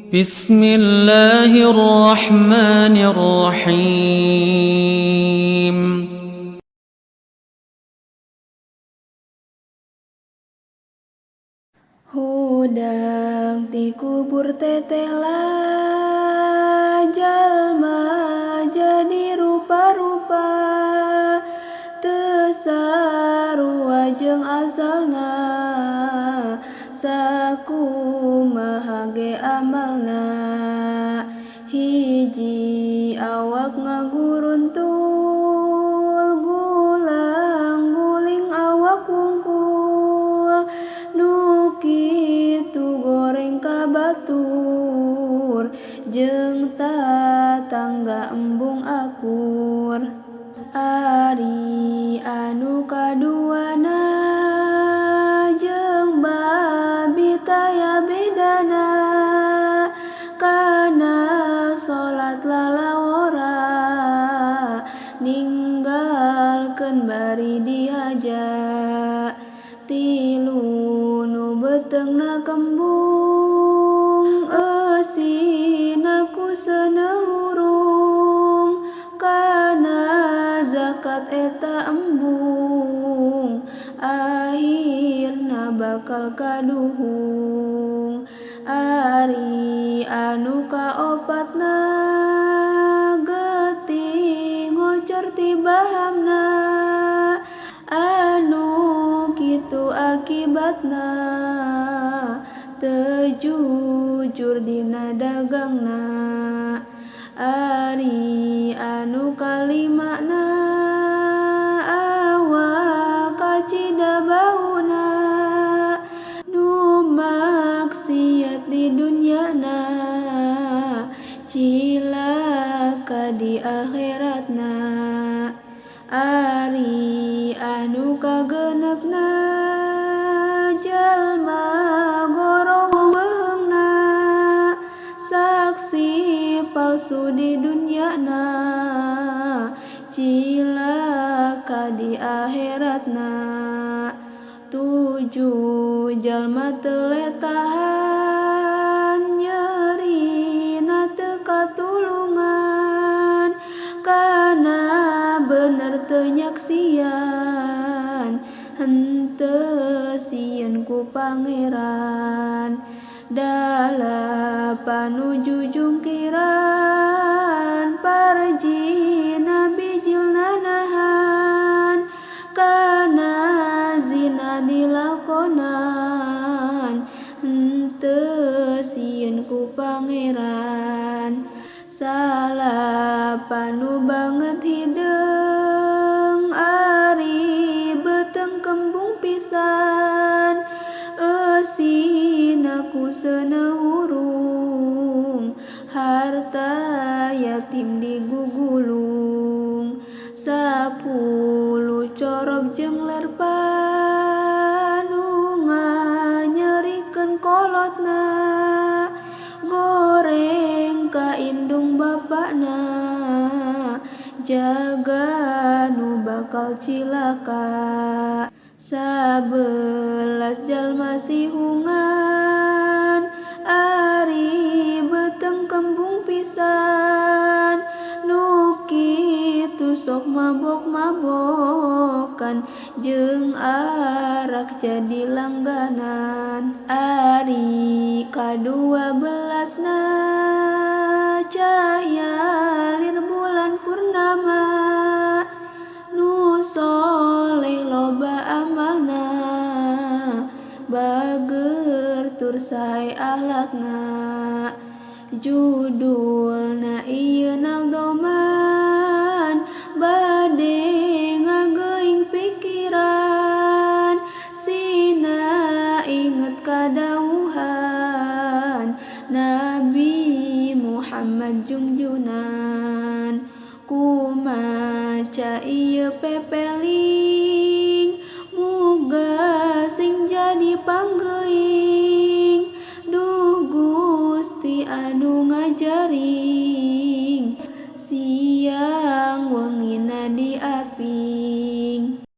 بسم الله الرحمن الرحيم. Hudang ti kubur tetela jalma jadi rupa-rupa teu sarua jeung asalna sakumaha ge amalna hiji awak ngaguruntul gulang guling awak wungkul nu kitu goreng ka batur jeung tatangga embung akur. Ari anu kaduana jeung babi taya bedana kana salat lalawora ninggalkeun bari dihaja. Tilu nu beuteungna kembung eusina ku seuneu hurung kana zakat eta embung akhirna bakal kaduhung. Ari anu kaopatna getih ngocor ti bahamna anu kitu akibatna teu jujur dina dagangna. Ari anu kalimana awak kacida bauna nu maksiat di dunyana cilaka di akhiratna. Ari anu kagenepna jalma gorong beheungna saksi palsu di dunyana cilaka di akhiratna. Tujuh jalma teu letahan nyerina teu katulungan kana bener teu nyaksian henteu sieun ku pangeran. Dalapan nu jujungkiran parjina bijilna nahan kana zina dilakonan henteu sieun ku pangeran. Salapan nu banget hideung ari beuteung kembung pisan eusina ku seuneu hurung harta yatim digugulung. 10 corob jeung lerpan nu nganyerikeun kolotna goreng ka indung bapana jaga nu bakal cilaka. 11 jalma sihungan ari beuteung kembung pisan nu kitu sok mabok-mabokan jeung arak jadi langganan. Ari ka-12na cahya lir bulan purnama nu soleh loba amalna bager tur sae akhlakna. Judulna ieu naldoman bade ngageuing pikiran sina inget kadawuhan Nabi Muhammad jungjunan.